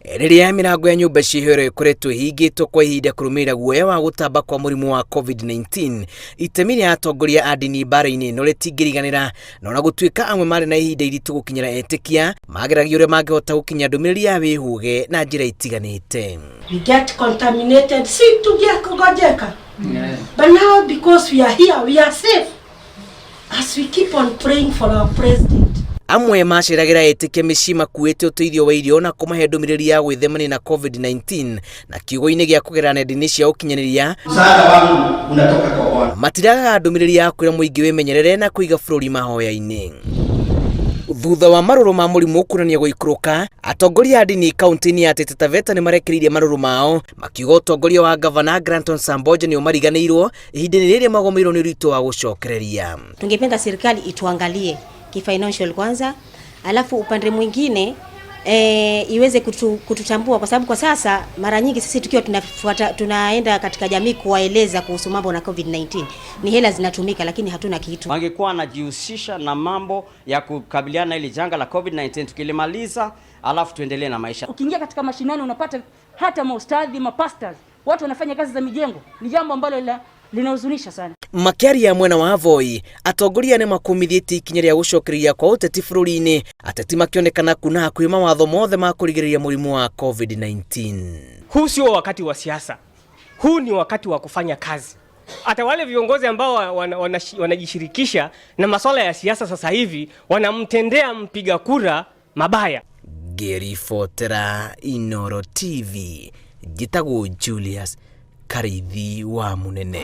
Rĩrĩa mĩrango ya nyũmba cia ihoero ĩkoretwo ĩhingĩtwo kwa ihinda kũrũmĩrĩra guoya wa gũtamba kwa mũrimũ wa COVID-19, itemi rĩa atongoria a ndini mbaara-inĩ ĩno rĩtingĩriganĩra, na ona gũtuĩka amwe marĩ na ihinda iritũ gũkinyĩra etĩkia, mageragia ũrĩa mangĩhota gũkinyia ndũmĩrĩri ya wĩhũge na njĩra itiganĩte. We get contaminated, si tungegojeka. But now because we are here, we are safe. As we keep on praying for our president. Amwe maceragĩra etĩkia mĩciĩ makuĩte ũteithio wa irio na kũmahe ndũmĩrĩri ya gwĩthemania na COVID-19 na kiugo-inĩ gĩa kũgerera nenda-inĩ cia ũkinyanĩria. Msaada wangu unatoka kwa Bwana. Matiragaga ndũmĩrĩri ya kwĩra mũingĩ wĩmenyerere na kũiga bũrũri mahoya-inĩ. Thutha wa marũrũ ma mũrimũ kuonania gũikũrũka, atongoria a ndini kaunti-inĩ ya Taita Taveta nĩ marekereirie marũrũ mao makiuga ũtongoria wa gavana Granton Samboja nĩ ũmariganĩirwo ihinda-inĩ rĩrĩ magomeirwo nĩ ũritũ wa gũcokereria. Tungependa serikali ituangalie kifinancial kwanza, alafu upande mwingine iweze kututambua kwa sababu kwa sasa mara nyingi sisi tukiwa tunafuata tunaenda katika jamii kuwaeleza kuhusu mambo na COVID-19 ni hela zinatumika, lakini hatuna kitu. Wangekuwa wanajihusisha na mambo ya kukabiliana na hili janga la COVID-19, tukilimaliza alafu tuendelee na maisha. Ukiingia katika mashinani unapata hata maustadhi, mapastors, watu wanafanya kazi za mijengo. Ni jambo ambalo linahuzunisha sana. Makĩaria mwena wa Voi, atongoria nĩ makumithĩtie ikinya rĩa gũcokereria kwa ũteti bũrũri-inĩ, ateti makĩonekana kuna hakuhĩ mawatho mothe ma kũrigĩrĩria mũrimũ wa COVID-19. Huu sio wakati wa siasa, huu ni wakati wa kufanya kazi. Hata wale viongozi ambao wanajishirikisha na masuala ya siasa sasa hivi wanamtendea mpiga kura mabaya. Ngĩribotera Inoro TV, njĩtagwo Julius Karithi wa Munene.